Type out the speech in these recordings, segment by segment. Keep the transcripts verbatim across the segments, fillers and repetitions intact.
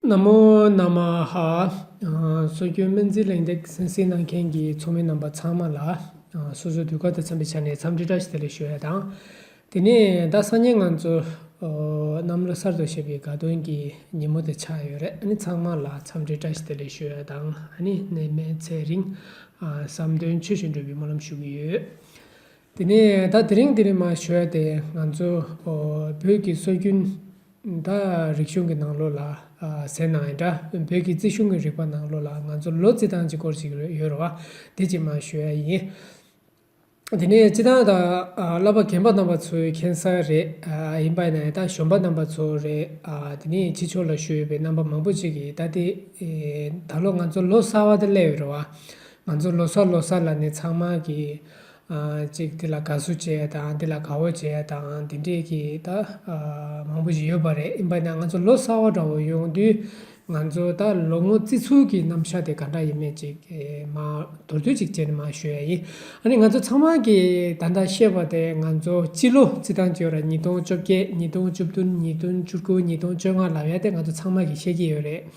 ན་མོ་ན་མ་ཧ། ཨ། སྲོལ་རྒྱུན་སྨན་རྩིས་གླེང་སྟེགས་གསན་གཟིགས་གནང་མཁན་གྱི་ཚོགས་མི་རྣམ་པ་ཚང་མ་ལ། ཨ། སོ་སོའི་དུས་བཀག་དང་འཚམ་པའི་ཆ་ནས་འཚམས་འདྲི་བཀྲ་ཤིས་བདེ་ལེགས་ཞུ་ཡ་དང་། དེ་ནས་ད་སང་ཉིན་ང་ཚོ་ཨོ། གནམ་ལོ་གསར་དུ་བཞད་པའི་དགའ་སྟོན་གྱི་ཉིན་མོ་དེ་ཆགས་ཡོད་རེད། ཨ་ནི་ཚང་མ་ལ་འཚམས་འདྲི་བཀྲ་ཤིས་བདེ་ལེགས་ཞུ་ཡ་དང་། ཨ་ནི་ནད་མེད་ཚེ་རིང་། ཨ། བསམ་དོན་ཆོས་བཞིན་འགྲུབ་པའི་སྨོན་ལམ་ཞུ་གི་ཡོད། དེ་ནས་ད་དེ་རིང་དེ་རིང་མ་ཞུ་ཡ་དེ་ང་ཚོ་ཨོ། བོད་ཀྱི་སྲོལ་རྒྱུན་ད་རིག་གཞུང་གི་ནང་ལོགས་ལ། ཨ། ཟེར་ན་ཡང་འདྲ། བོད་ཀྱི་རྩིས་གཞུང་གི་རིག་པ་ནང་ལོགས་ལ་ང་ཚོ་ལོ་རྩིས་སྟངས་ཀྱི་སྐོར་ཞིག་ཡོད་རེད་བ། དེ་ཅིག་མ་ཞུ་ཡ་ཡིན། དེ་ནས་སྤྱི་བཏང་ད། ཨ། བསླབ་པ་རྒན་པ་རྣམ་པ་ཚོས་མཁྱེན་གསལ་རེད། ཨ། ཡིན་པ་ཡིན་ན་ཡང་ད་གཞོན་པ་རྣམ་པ་ཚོ་རེད། ཨ། དེ་ནས་ཕྱི་ཕྱོགས་ལ་བཞུགས་ཡོད་པའི་རྣམ་པ་མང་པོ་ཅིག་གིས་ད་དེ། ཨེ། ད་ལོ་ང་ཚོ་ལོ་གསར་བ་དེ་སླེབས་ཡོད་རེད་བ། ང་ཚོ་ལོ་གསར་ལོ་གསར་ལབ་ནས་ཚང་མ་གིས། ཨ། ཅིག་དེ་ལ་དགའ་བསུ་བྱེད་ཡ་དང་དེ་ལ་དགའ་བོ་བྱེད་ཡ་དང་དེ་འདྲས་ཀྱི་ད། ཨ། མང་པོ་ཞིག་ཡོད་པ་རེད། ཡིན་པ་ཡིན་ན་ང་ཚོ་ལོ་གསར་བ་འདྲ་བོ་ཡོང་དུས། ང་ཚོ་ད་ལོ་ངོ་བརྩི་ཚུལ་གྱི་རྣམ་གཞག་དེ་ག་འདྲ་ཡིན་མིན་ཅིག་ཨེ། མར་མདོར་བསྡུས་ཅིག་བྱས་ནས་མར་ཞུ་ཡ་ཡིན། ཨ་ནི་ང་ཚོ་ཚང་མ་གིས་ད་ལྟ་ཤེས་པ་དེ་ང་ཚོ་སྤྱི་ལོ་རྩིས་སྟངས་བརྗོད་ར་ཉིས་སྟོང་བཅོ་བརྒྱད། ཉིས་སྟོང་བཅུ་བདུན། ཉིས་སྟོང་བཅུ་དགུ། ཉིས་སྟོང་བཅོ་ལྔ་ལབ་ཡ་དེ་ང་ཚོ་ཚང་མ་གིས་ཤེས་ཀྱི་ཡོད་རེད།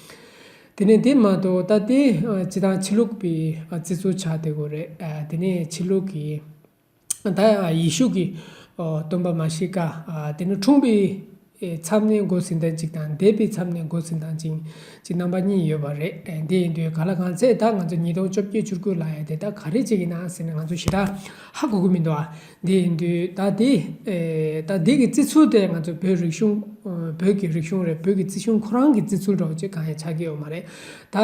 དེ་ནས་དེ་མ་གཏོགས་ད་དེ། ཨ། སྤྱི་བཏང་ཕྱི་ལུགས་པའི། ཨ། རྩིས་ཚུལ་ཆགས་བསྡད་ཡོད་རེད། ཨ། དེ་ནས་ཕྱི་ལུགས་ཀྱི། ད་ཡེ་ཤུ་གི། ཨོ། སྟོན་པ་མ་ཤི་ཀ། ཨ། དེ་ནི་འཁྲུངས་པའི། ཨེ། མཚམས་ནས་འགོ་ཟིན་སྟངས་གཅིག་དང་འདས་པའི་མཚམས་ནས་འགོ་ཟིན་སྟངས་གཅིག་གཅིག་རྣམ་པ་གཉིས་ཡོད་པ་རེད། ཨེ། འདི་ཡིན་དུས་ག་ལ་གང་ཚད་ད་ང་ཚོ་ཉིས་སྟོང་བཅོ་བརྒྱད་བཅུ་དགུ་ལ་ཡ་དེ་ད་ག་རེ་བྱེད་ཀྱི་ན་ཟེར་ནས་ང་ཚོ་ཞེ་དྲག་ཧ་གོ་གི་མི་འདུག་ཨ། འདི་ཡིན་དུས་ད་དེ། ཨེ། ད་འདི་གི་བརྩི་ཚུལ་དེ་ང་ཚོ་བོད་རིག་གཞུང་། ཨ། བོད་ཀྱི་རིག་གཞུང་རེད། བོད་ཀྱི་རྩིས་གཞུང་ཁོ་རང་གི་བརྩི་ཚུལ་འདྲ་བོ་ཅིག་གང་ཡང་ཆགས་ཀྱི་ཡོད་མ་རེད། ད་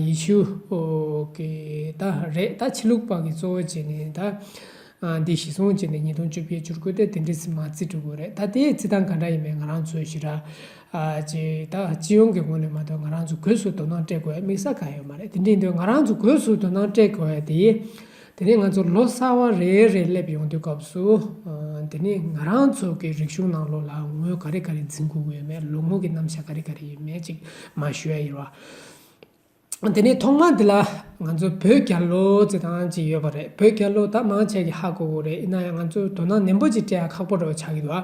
ཡེ་ཤུ། ཨོ། གི་ད་རེད། ད་ཕྱི་ལུགས་པ་གི་གཙོ་བོ་བྱས་ནས་ད། ཨ། འདི་གཞི་བཟུང་བྱས་ནས་ཉིས་སྟོང་བཅོ་བརྒྱད་བཅུ་དགུ་དེ་དེ་འདྲས་སེ་མར་བརྩི་འགྲོ་གི་རེད། ད་དེའི་རྩིས་སྟངས་ག་འདྲ་ཡིན་མིན་ང་རང་ཚོས་ཞེ་དྲག་ཨ། ཅིག་ད་སྤྱི་ཡོངས་ཀྱི་ངོས་ནས་མ་གཏོགས་ང་རང་ཚོ་སྒོས་སུ་དོ་སྣང་སྤྲད་དགོས་ཡ་དམིགས་བསལ་གང་ཡོད་མ་རེད། དེ་འདྲ་ཡིན་དུས་ང་རང་ཚོ་སྒོས་སུ་དོ་སྣང་སྤྲད་དགོས་ཡ་དེ། དེ་ནས་ང་ཚོ་ལོ་གསར་བ་རེ་རེ་སླེབས་ཡོང་དུས་སྐབས་སུ། ཨ། དེ་ནས་ང་རང་ཚོ་གི་རིག་གཞུང་ནང་ལོགས་ལ་ངོས་ག་རེ་ག་རེ་འཛིན་དགོས་ཀྱི་ཡོད་མེད། ལོ་ངོ་གི་རྣམ་གཞག་ག་རེ་ག་རེ་ཡོད་མེད་ཅིག་མར་ཞུ་ཡ་ཡིན་རོ། དེ་ནས་ཐོག་མ་འདི་ལ་ང་ཚོ་བོད་རྒྱལ་ལོ་ཅེས་དང་ཅིག་ཡོད་པ་རེད། བོད་རྒྱལ་ལོ་ད་མང་ཆེ་གིས་ཧ་གོ་གི་རེད། ཡིན་ན་ཡང་ང་ཚོས་དོ་སྣང་ནན་པོ་ཅིག་སྤྲད་ཡ་ཁག་པོ་འདྲ་བོ་ཆགས་ཀྱི་འདུག་ཨ།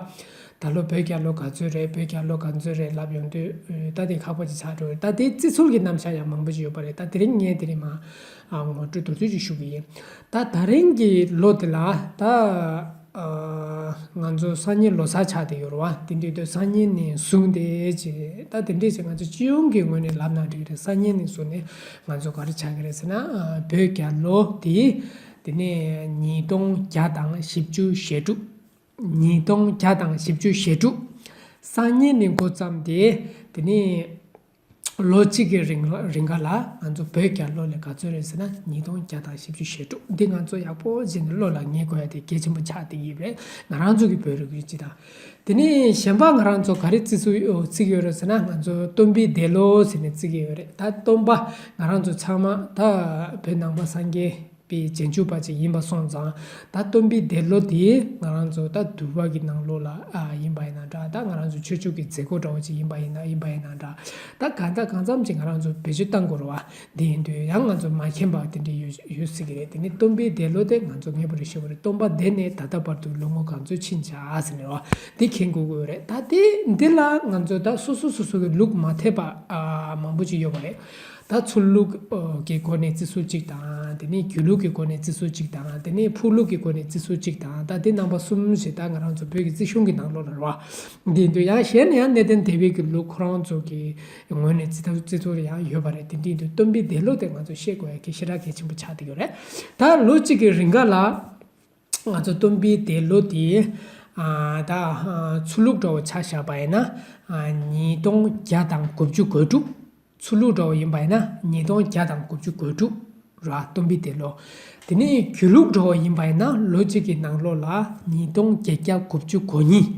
ད་ལོ་བོད་རྒྱལ་ལོ་ག་ཚོད་རེད། བོད་རྒྱལ་ལོ་ག་ཚོད་རེད་ལབ་ཡོང་དུས། ཨ། ད་དེ་ཁག་པོ་ཅིག་ཆགས་འགྲོ་རེད། ད་དེ་བརྩི་ཚུལ་གྱི་རྣམ་གཞག་ཡང་མང་པོ་ཅིག་ཡོད་པ་རེད། ད་དེ་རིང་ངས་དེ་རིང་མར། ཨ། ངོ་སྤྲོད་མདོར་བསྡུས་ཅིག་ཞུ་གི་ཡིན། ད་ད་རིང་གི་ལོ་དེ་ལ་ད། ཨ། ང་ཚོ་སང་ཉིན་ལོ་གསར་ཆགས་བསྡད་ཡོད་རེད་བ། དེ་འདྲ་དུས་སང་ཉིན་ནས་བཟུང་སྟེ་ཅེས་ད་དེ་འདྲས་ཅིག་ང་ཚོ་སྤྱི་ཡོངས་ཀྱི་ངོས་ནས་ལབ་ན་འགྲིག་གི་རེད། སང་ཉིན་ནས་བཟུང་ནས་ང་ཚོ་ག་རེ་ཆགས་ཀྱི་རེད་ཟེར་ན། ཨ། བོད་རྒྱལ་ལོ་དེ། དེ་ནས་ཉིས་སྟོང་བརྒྱ་དང་བཞི་བཅུ་ཞེ་དྲུག་ཉིས་སྟོང་བརྒྱ་དང་བཞི་བཅུ་ཞེ་དྲུག་སང་ཉིན་ནས་འགོ་བརྩམས་ཏེ། དེ་ནས་ལོ་གཅིག་གི་རིང་ལ། རིང་ག་ལ་ང་ཚོ་བོད་རྒྱལ་ལོ་ལ་ག་ཚོད་རེད་ཟེར་ན། ཉིས་སྟོང་བརྒྱ་དང་བཞི་བཅུ་ཞེ་དྲུག་འདི་ང་ཚོ་ཡག་པོ་བྱས་ནས་བློ་ལ་ངེས་དགོས་ཡ་དེ་གལ་ཆེན་པོ་ཆགས་བསྡད་ཡོད་རེད། ང་རང་ཚོ་གི་བོད་རིག་གཞུང་སྤྱི་དང་། དེ་ནས་གཞན་པ་ང་རང་ཚོ་ག་རེ་བརྩི་ཚུལ་ཡོད། བརྩི་གི་ཡོད་རེད་ཟེར་ན། ང་ཚོ་སྟོན་པའི་འདས་ལོ་ཟེར་ནས་བརྩི་གི་ཡོད་རེད། ད་སྟོན་པ་ང་རང་ཚོ་ཚང་མ་ད་བོད་ནང་པ་སངས་རྒྱས་པའི་རྗེས་འཇུག་པ་ཅིག་ཡིན་པ་སོང་ཙང་། ད་སྟོན་པའི་འདས་ལོ་དེ་ང་རང་ཚོ་ད་འདུལ་བ་གི་ནང་ལོགས་ལ། ཨ། ཡིན་པ་ཡིན་ན་འདྲ། ད་ང་རང་ཚོ་ཆོས་ཕྱོགས་ཀྱི་མཛད་སྒོ་འདྲ་བོ་ཅིག་ཡིན་པ་ཡིན་ན། ཡིན་པ་ཡིན་ན་འདྲ། ད་གང་ལྟར་གང་འཚམ་ཅིག་ང་རང་ཚོ་བེད་སྤྱོད་བཏང་དགོས་རེད་བ། དེ་ཡིན་དུས་ཡང་ང་ཚོ་མ་མཁྱེན་པ་དེ་འདྲ་ཡོད། ཡོད་སྲིད་ཀྱི་རེད། དེ་ནི་སྟོན་པའི་འདས་ལོ་དེ་ང་ཚོ་ངེས་པར་དུ་ཤེས་དགོས་རེད། སྟོན་པ་འདས་ནས་ད་ལྟ་བར་དུ་ལོ་ངོ་ག་ཚོད་ཕྱིན་བཞག་ཟེར་ནས་རེད་བ། དེ་མཁྱེན་དགོས་ཀྱི་ཡོད་རེད། ད་དེ་འདི་ལ་ང་ཚོ་ད་སོ་སོ་སོ་སོ་གི་ལུགས་མ་འཐད་པ། ཨ། མང་པོ་ཅིག་ཡོད་པ་རེད། ད་ཚུལ་ལུགས་ཀྱི་སྒོ་ནས་བརྩི་སྲོལ་གཅིག་དང་། དེ་ནས་རྒྱུད་ལུགས་ཀྱི་སྒོ་ནས་བརྩི་སྲོལ་གཅིག་དང་། དེ་ནས་ཕུགས་ལུགས་ཀྱི་སྒོ་ནས་བརྩི་སྲོལ་གཅིག་དང་། ད་དེ་རྣམ་པ་གསུམ་ཞིག་ད་ང་རང་ཚོ་བོད་ཀྱི་རྩིས་གཞུང་གི་ནང་ལོགས་ལ་རེད་བ། འདི་འདུག་ཡང་གཞན་ཡང་གནས་བརྟན་སྡེ་པའི་གི་ལུགས་ཁོ་རང་ཚོ་གི་ངོས་ནས་བརྩི་ཐབས་བརྩི་ཚུལ་ཡང་ཡོད་པ་རེད། དེ་འདྲ་འདུག་སྟོན་པའི་འདས་ལོ་དེ་ང་ཚོ་ཤེས་དགོས་ཡ་གི་ཞེ་དྲག་གལ་ཆེན་པོ་ཆགས་བསྡད་ཡོད་རེད། ད་ལོ་གཅིག་གི་རིང་ག་ལ་ང་ཚོ་སྟོན་པའི་འདས་ལོ་དེ། ཨ། ད། ཨ། ཚུལ་ལུགས་འདྲ་བོ་ཆ་བཞག་པ་ཡིན་ན། ཨ། ཉིས་སྟོང་བརྒྱ་དང་དགུ་བཅུ་གོ་དྲུག་ཚུལ་ལུགས་འདྲ་བོ་ཡིན་པ་ཡིན་ན་ཉིས་སྟོང་བརྒྱ་དང་དགུ་བཅུ་གོ་དྲུག་ར། སྟོན་པའི་འདས་ལོ། དེ་ནས་རྒྱུད་ལུགས་འདྲ་བོ་ཡིན་པ་ཡིན་ན་ལོ་གཅིག་གི་ནང་ལོགས་ལ་ཉིས་སྟོང་བརྒྱད་བརྒྱ་དགུ་བཅུ་གོ་གཉིས།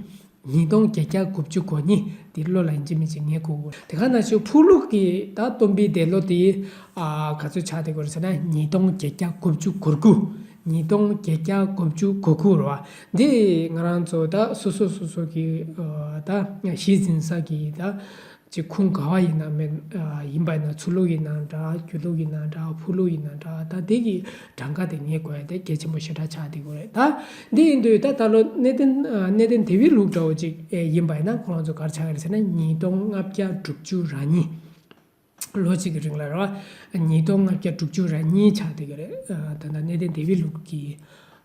ཉིས་སྟོང་བརྒྱད་བརྒྱ་དགུ་བཅུ་གོ་གཉིས་དེ་བློ་ལ་ཡིན་གཅིག་མིན་གཅིག་ངེས་དགོས། དེ་ག་ནང་བཞིན་ཕུག་ལུགས་ཀྱི་ད་སྟོན་པའི་འདས་ལོ་དེ། ཨ། ག་ཚོད་ཆགས་བསྡད་ཡོད་རེད་ཟེར་ན། ཉིས་སྟོང་བརྒྱད་བརྒྱ་དགུ་བཅུ་གོ་དགུ། ཉིས་སྟོང་བརྒྱད་བརྒྱ་དགུ་བཅུ་གོ་དགུ་རེད་བ། འདི་ང་རང་ཚོ་ད་སོ་སོ་སོ་སོ་གི། ཨ། ད་གཞི་འཛིན་ས་གི་ད་ཅིག་ཁུངས་ག་བ་ཡིན་ན་མེད། ཨ། ཡིན་པ་ཡིན་ན་ཚུལ་ལུགས་ཡིན་ན་འདྲ། རྒྱུད་ལུགས་ཡིན་ན་འདྲ། ཕུག་ལུགས་ཡིན་ན་འདྲ། ད་དེ་གི་གྲངས་ཀ་དེ་ངེས་དགོས་ཡ་དེ་གལ་ཆེན་པོ་ཞེ་དྲག་ཆགས་བསྡད་ཡོད་རེད། ད་འདི་ཡིན་དུས་ད་ད་ལོ་གནས་བརྟན། ཨ། གནས་བརྟན་སྡེ་པའི་ལུགས་འདྲ་བོ་ཅིག་ཨེ་ཡིན་པ་ཡིན་ན་ཁོ་རང་ཚོ་ག་རེ་ཆགས་ཀྱི་རེད་ཟེར་ན། ཉིས་སྟོང་ལྔ་བརྒྱ་དྲུག་ཅུ་ར་གཉིས། ལོ་གཅིག་གི་རིང་ལ་ར་ཉིས་སྟོང་ལྔ་བརྒྱ་དྲུག་ཅུ་ར་གཉིས་ཆགས་བསྡད་ཀྱི་རེད། ད་ལྟ་གནས་བརྟན་སྡེ་བི་ལུགས་ཀྱི་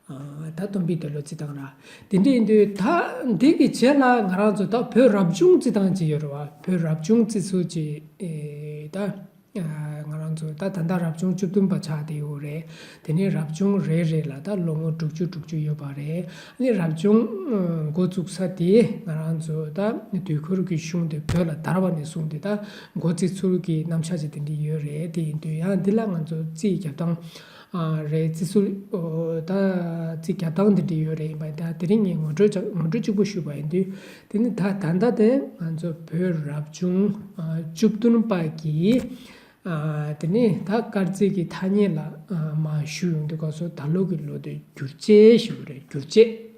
ད་སྟོན་པའི་འདས་ལོ་རྩི་སྟངས་ར། དེ་འདྲ་ཡིན་དུས་ད་འདི་གི་རྗེས་ལ་ང་རང་ཚོ་ད་བོད་རབ་བྱུང་རྩི་སྟངས་ཅིག་ཡོད་རེད་བ། བོད་རབ་བྱུང་རྩི་སྲོལ་ཅིག་ཨེ་ད་ང་རང་ཚོ་ད་ད་ལྟ་རབ་བྱུང་བཅུ་བདུན་པ་ཆགས་བསྡད་ཡོད་རེད། དེ་ནས་རབ་བྱུང་རེ་རེ་ལ་ད་ལོ་ངོ་དྲུག་ཅུ་དྲུག་ཅུ་ཡོད་པ་རེད། ཨ་ནི་རབ་བྱུང་འགོ་བཙུགས་ས་དེ་ང་རང་ཚོ་ད་དུས་འཁོར་གྱི་གཞུང་དེ་བོད་ལ་དར་བ་ནས་བཟུང་སྟེ་ད་འགོ་བཙུགས་ཚུལ་གྱི་རྣམ་གཞག་ཅིག་དེ་འདྲ་ཡོད་རེད། དེ་ཡིན་དུས་ཡང་འདི་ལ་ང་ཚོ་རྩིས་རྒྱབ་སྟངས་རེད། རྩིས་སྲོལ་ད་རྩིས་རྒྱབ་སྟངས་དེ་འདྲ་ཡོད་རེད། ཡིན་པ་ད་དེ་རིང་ངས་ངོ་སྤྲོད་ཅིག་ངོ་སྤྲོད་གཅིག་པོ་ཞུས་པ་ཡིན་དུས་དེ་ནི་ད་ད་ལྟ་དེ་ང་ཚོ་བོད་རབ་བྱུང་བཅུ་བདུན་པ་གི་ཨ། དེ་ནས་ད་སྐར་རྩིས་ཀྱི་ཐ་སྙད་ལ་ཨ། མར་ཞུ་ཡོང་དུས་སྐབས་སུ་ད་ལོ་གི་ལོ་དེ་བསྒྱུར་བཅད་ཞུ་གི་རེད། བསྒྱུར་བཅད།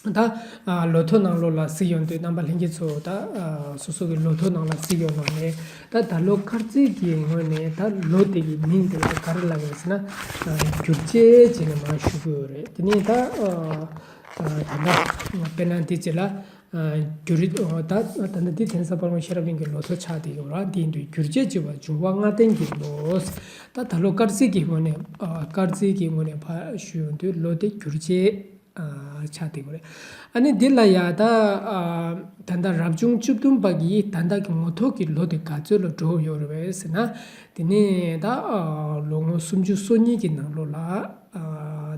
ད་ཨ། ལོ་ཐོ་ནང་ལོགས་ལ་གཟིགས་ཡོང་དུས་རྣམ་པ་ལྷན་རྒྱས་ཚོ་ད་ཨ། སོ་སོ་གི་ལོ་ཐོ་ནང་ལ་གཟིགས་ཡོང་ནང་ནས་ད་ད་ལོ་སྐར་རྩིས་ཀྱི་ངོས་ནས་ད་ལོ་དེ་གི་མིང་དེ་ལ་ག་རེ་ལབ་ཡོད་ཟེར་ན་ཨ། བསྒྱུར་བཅད་བྱས་ནས་མར་ཞུ་གི་ཡོད་རེད། དེ་ནས་ད་ཨ། ད་ལྟ་དཔེར་ན་འདི་བྱས་ལ། བསྒྱུར། ད་ད་ལྟ་འདི་དེང་སང་པར་མ་ཤེས་རབ་གླིང་གི་ལོ་ཐོ་ཆགས་བསྡད་ཡོད་ར། འདི་ཡིན་དུས་བསྒྱུར་བཅད་བྱས་པ་འབྱུང་བ་ལྔ་ལྡན་གྱི་ལོ། ད་ད་ལོ་སྐར་རྩིས་ཀྱི་ངོས་ནས་སྐར་རྩིས་ཀྱི་ངོས་ནས་ཕར་ཞུ་ཡོང་དུས་ལོ་དེ་བསྒྱུར་བཅད་ཆགས་བསྡད་ཡོད་རེད། ཨ་ནི་འདི་ལ་ཡ་ད་ད་ལྟ་རབ་བྱུང་བཅུ་བདུན་པ་གི་ད་ལྟ་གི་ངོ་ཐོག་གི་ལོ་དེ་ག་ཚོད་ལ་འགྲོ་ཡོད་རེད་ཟེར་ན། དེ་ནས་ད་ལོ་ངོ་སུམ་ཅུ་སོ་གཉིས་ཀྱི་ནང་ལོགས་ལ།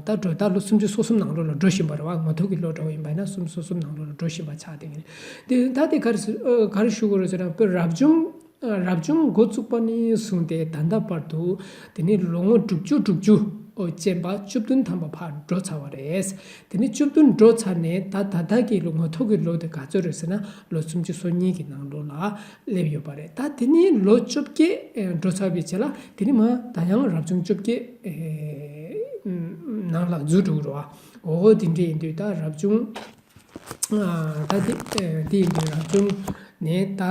ད་འགྲོ་ད་ལོ་སུམ་ཅུ་སོ་གསུམ་ནང་ལོགས་ལ་འགྲོ་བཞིན་པ་རེད་བ། ངོ་ཐོག་གི་ལོ་འདྲ་བོ་ཡིན་པ་ཡིན་ན་སུམ་ཅུ་སོ་གསུམ་ནང་ལོགས་ལ་འགྲོ་བཞིན་པ་ཆགས་བསྡད་ཀྱི་རེད། དེ་ད་དེ་ག་རེ་ཟེར་ག་རེ་ཞུ་དགོས་རེད་ཟེར་ན། བོད་རབ་བྱུང་རབ་བྱུང་འགོ་བཙུགས་པ་ནས་བཟུང་སྟེ་ད་ལྟ་བར་དུ་དེ་ནས་ལོ་ངོ་དྲུག་ཅུ་དྲུག་ཅུ་ཅན་པ་བཅུ་བདུན་ཐམ་པ་ཕར་འགྲོ་ཚར་བ་རེད། དེ་ནས་བཅུ་བདུན་འགྲོ་ཚར་ནས་ད་ད་ལྟ་གི་ལོ་ངོ་ཐོག་གི་ལོ་དེ་ག་ཚོད་རེད་ཟེར་ན་ལོ་སུམ་ཅུ་སོ་གཉིས་ཀྱི་ནང་ལོགས་ལ་སླེབས་ཡོད་པ་རེད། ད་དེ་ནས་ལོ་བཅོ་བརྒྱད་འགྲོ་ཚར་བའི་རྗེས་ལ་དེ་ནས་མར་ད་ཡང་རབ་བྱུང་བཅོ་བརྒྱད་ནང་ལ་འཛུལ་འགྲོ་གི་རེད་བ། འོ་དེ་འདྲ་ཡིན་དུས་ད་རབ་བྱུང་ད་དེ་དེ་ཡིན་དུས་རབ་བྱུང་ནས་ད་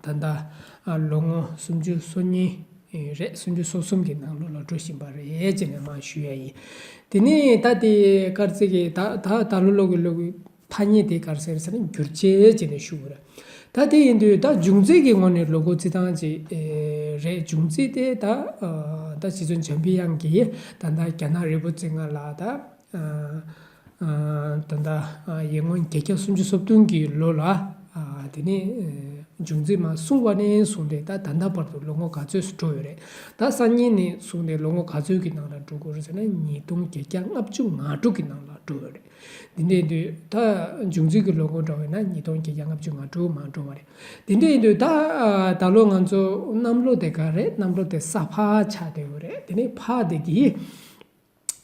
ད་ལྟ་ལོ་ངོ་སུམ་ཅུ་སོ་གཉིས་རེད། སུམ་ཅུ་སོ་གསུམ་གྱི་ནང་ལོགས་ལ་འགྲོ་བཞིན་པ་རེད་ཅེས་ནས་མར་ཞུ་ཡ་ཡིན། དེ་ནས་ད་དེ་སྐར་རྩིས་ཀྱི་ད་ད་ད་ལོ་ལོ་གི་ལོ་གི་ཐ་སྙད་དེ་ག་རེ་ཟེར་ཟེར་ན་བསྒྱུར་བཅད་ཅེས་ནས་ཞུ་དགོས་རེད། ད་དེ་ཡིན་དུས་ད་འབྱུང་རྩིས་ཀྱི་ངོས་ནས་ལོ་འགོ་རྩི་སྟངས་ཅིག་རེད། འབྱུང་རྩིས་དེ་ད་ད་རྗེ་བཙུན་འཇམ་པའི་དབྱངས་ཀྱིས་ད་ལྟ་རྒྱ་ནག་རི་བོ་རྩེ་ལྔ་ལ་ད་ད་ལྟ་ཡར་སྔོན་བརྒྱད་བརྒྱ་སུམ་ཅུ་སོ་བདུན་གྱི་ལོ་ལ་དེ་ནས་འབྱུང་རྩིས་མར་གསུངས་པ་ནས་བཟུང་སྟེ་ད་ད་ལྟ་བར་དུ་ལོ་ངོ་ག་ཚོད་འགྲོ་ཡོད་རེད། ད་སང་ཉིན་ནས་བཟུང་སྟེ་ལོ་ངོ་ག་ཚོད་ཀྱི་ནང་ལ་འགྲོ་དགོས་རེད་ཟེར་ན་ཉིས་སྟོང་བརྒྱད་བརྒྱ་ལྔ་བཅུ་ང་དྲུག་གི་ནང་ལ་འགྲོ་ཡོད་རེད། འདི་འདྲ་ཡིན་དུས་ད་འབྱུང་རྩིས་ཀྱི་ལོ་འགོ་འདྲ་བས་ན་ཉིས་སྟོང་བརྒྱད་བརྒྱ་ལྔ་བཅུ་ང་དྲུག་མར་འགྲོ་བ་རེད། འདི་འདྲ་ཡིན་དུས་ད་ད་ལོ་ང་ཚོ་གནམ་ལོ་དེ་ག་རེད། གནམ་ལོ་དེ་ས་ཕག་ཆགས་བསྡད་ཡོད་རེད། དེ་ནས་ཕག་དེ་གི་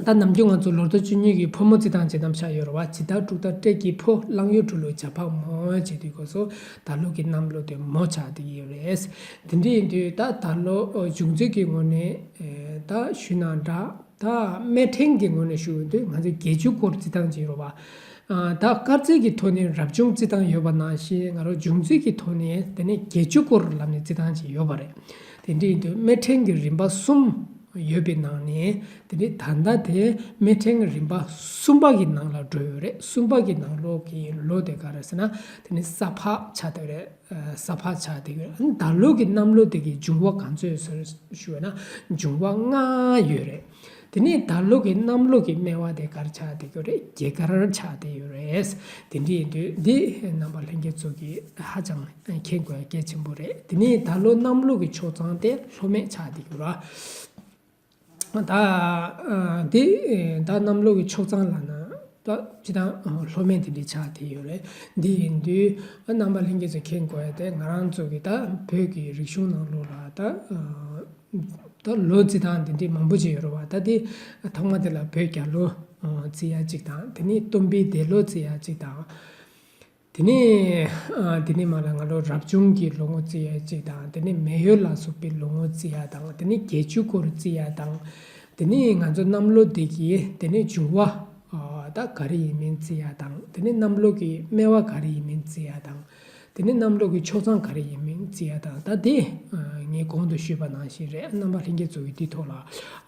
ད་ནམ་རྒྱུན་ང་ཚོ་ལོ་ཐོ་བཅུ་གཉིས་ཀྱི་ཕོ་མོ་རྩི་སྟངས་ཀྱི་རྣམ་གཞག་ཡོད་རེད་བ། འཇིག་ལྟ་དྲུག་ལྟ་སྤྲེལ་གྱི་ཕོ། གླང་ཡོས་སྦྲུལ་ལོ་བྱ་ཕག་མོ་བྱེད་དུས་སྐབས་སུ་ད་ལོ་གི་གནམ་ལོ་དེ་མོ་ཆགས་བསྡད་ཡོད་རེད། འདི་འདྲ་ཡིན་དུས་ད་ད་ལོ་འབྱུང་རྩིས་ཀྱི་ངོས་ནས་ད་ཞུས་ན་འདྲ། ད་སྨེ་ཕྲེང་གི་ངོས་ནས་ཞུ་ཡོང་དུས་ང་ཚོས་བརྒྱད་ཅུ་སྐོར་རྩི་སྟངས་ཅིག་ཡོད་རེད་བ། ད་སྐར་རྩིས་ཀྱི་ཐོག་ནས་རབ་བྱུང་རྩི་སྟངས་ཡོད་པ་ནང་བཞིན་ང་རང་འབྱུང་རྩིས་ཀྱི་ཐོག་ནས་དེ་ནས་བརྒྱད་ཅུ་སྐོར་ལབ་ནས་རྩི་སྟངས་ཅིག་ཡོད་པ་རེད། དེ་འདྲ་ཡིན་དུས་སྨེ་ཕྲེང་གི་རིམ་པ་གསུམ་ཡོད་པའི་ནང་ནས་དེ་ནས་ད་ལྟ་དེ་སྨེ་ཕྲེང་གི་རིམ་པ་གསུམ་པ་གི་ནང་ལ་འགྲོ་ཡོད་རེད། གསུམ་པ་གི་ནང་ལོགས་ཀྱི་ལོ་དེ་ག་རེད་ཟེར་ན་དེ་ནས་ས་ཕག་ཆགས་བསྡད་རེད། ས་ཕག་ཆགས་བསྡད་ཡོད་རེད། ད་ལོ་གི་གནམ་ལོ་དེ་གི་འབྱུང་བ་ག་ཚོད་ཟེར་ཞུ་བ་ན་འབྱུང་བ་ལྔ་ཡོད་རེད། དེ་ནས་ད་ལོ་གི་གནམ་ལོ་གི་སྨེ་བ་དེ་ག་རེ་ཆགས་བསྡད་ཡོད་རེད། རྒྱལ་དཀར་ཆགས་བསྡད་ཡོད་རེད། དེ་འདྲ་ཡིན་དུས་འདི་རྣམ་པ་ལྷན་རྒྱས་ཚོ་གིས་ཧ་ཅང་མཁྱེན་དགོས་ཡ་གལ་ཆེན་པོ་རེད། དེ་ནས་ད་ལོ་གནམ་ལོ་གི་ཆོག་ཚང་དེ་ལྷོ་སྨད་ཆགས་བསྡད་ཡོད་རེད། ད་འདི་ད་གནམ་ལོ་གི་ཆོག་ཚང་ལབ་ན་ད་སྤྱིར་བཏང་ལྷོ་སྨད་དེ་འདྲ་ཆགས་བསྡད་ཡོད་རེད། འདི་ཡིན་དུས་རྣམ་པ་ལྷན་རྒྱས་ཚོས་མཁྱེན་དགོས་ཡ་དེ་ང་རང་ཚོ་གི་ད་བོད་ཀྱི་རིག་གཞུང་ནང་ལོགས་ལ་ད་ད་ལོ་རྩི་སྟངས་འདི་འདྲའི་མང་པོ་ཅིག་ཡོད་རེད་བ། ད་དེ་ཐོག་མ་དེ་ལ་བོད་རྒྱལ་ལོ་རྩི་ཡ་གཅིག་དང་། དེ་ནས་སྟོན་པའི་འདས་ལོ་རྩི་ཡ་གཅིག་དང་། དེ་ནས་དེ་ནས་མར་ལ་ང་ལོ་རབ་བྱུང་གི་ལོ་ངོ་རྩི་ཡ་གཅིག་དང་། དེ་ནས་མེ་ཡོས་ལ་སོགས་པའི་ལོ་ངོ་རྩི་ཡ་དང་། དེ་ནས་བརྒྱད་ཅུ་སྐོར་རྩི་ཡ་དང་། དེ་ནས་ང་ཚོ་གནམ་ལོ་འདི་གི་དེ་ནས་འབྱུང་བ་ད་ག་རེ་ཡིན་མིན་རྩི་ཡ་དང་། དེ་ནས་གནམ་ལོ་གི་སྨེ་བ་ག་རེ་ཡིན་མིན་རྩི་ཡ་དང་། དེ་ནས་གནམ་ལོ་གི་ཆོག་ཚང་ག་རེ་ཡིན་མིན་རྩི་ཡ་དང་། ད་དེ་ ངས་གོང་དུ་ཞུས་པ་ནང་བཞིན་རེད། རྣམ་པ་ལྷན་རྒྱས་ཚོ་གིས་འདི་ཐོག་ལ་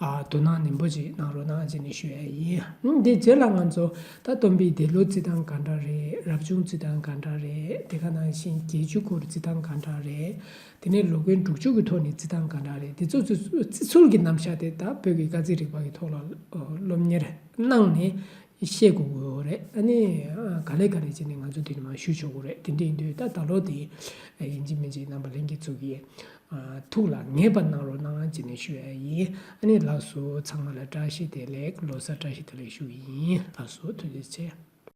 ཨ་དོ་སྣང་ནན་པོ་ཅིག་གནང་རོགས་གནང་ཅེས་ནས་ཞུ་ཡ་ཡིན། ཨ་ནི་འདི་རྗེས་ལ་ང་ཚོ་ད་སྟོན་པའི་འདས་ལོ་རྩི་སྟངས་ག་འདྲ་རེད། རབ་བྱུང་རྩི་སྟངས་ག་འདྲ་རེད། དེ་ག་ནང་བཞིན་བརྒྱད་ཅུ་སྐོར་རྩི་སྟངས་ག་འདྲ་རེད། དེ་ནས་ལོ་རྒན་དྲུག་ཅུ་གི་ཐོག་ནས་རྩི་སྟངས་ག་འདྲ་རེད། དེ་ཚོ་ཚོ་རྩི་ཚུལ་གྱི་རྣམ་གཞག་དེ་ད་བོད་ཀྱི་སྐར་རྩིས་རིག་པ་གི་ཐོག་ལ་སློབ་གཉེར་གནང་ནས་ཤེས་དགོས་ཀྱི་ཡོད་རེད། ཨ་ནི་ག་ལེ་ག་ལེ་བྱས་ནས་ང་ཚོ་དེ་ནས་མར་ཞུ་ཆོག་གི་རེད། དེ་འདྲ་ཡིན་དུས་ད་ད་ལོ་དེ་ཡིན་གཅིག་མིན་གཅིག་རྣམ་པ་ལྷན་རྒྱས་ཚོ་གིས་ཐུགས་ལ་ངེས་པ་གནང་རོགས་གནང་ཅེས་ནས་ཞུ་ཡ་ཡིན། ཨ་ནི་ལགས་སོ། ཚང་མ་ལ་བཀྲ་ཤིས་བདེ་ལེགས། ལོ་གསར་བཀྲ་ཤིས་བདེ་ལེགས་ཞུ་གི་ཡིན། ལགས་སོ། ཐུགས་རྗེ་ཆེ།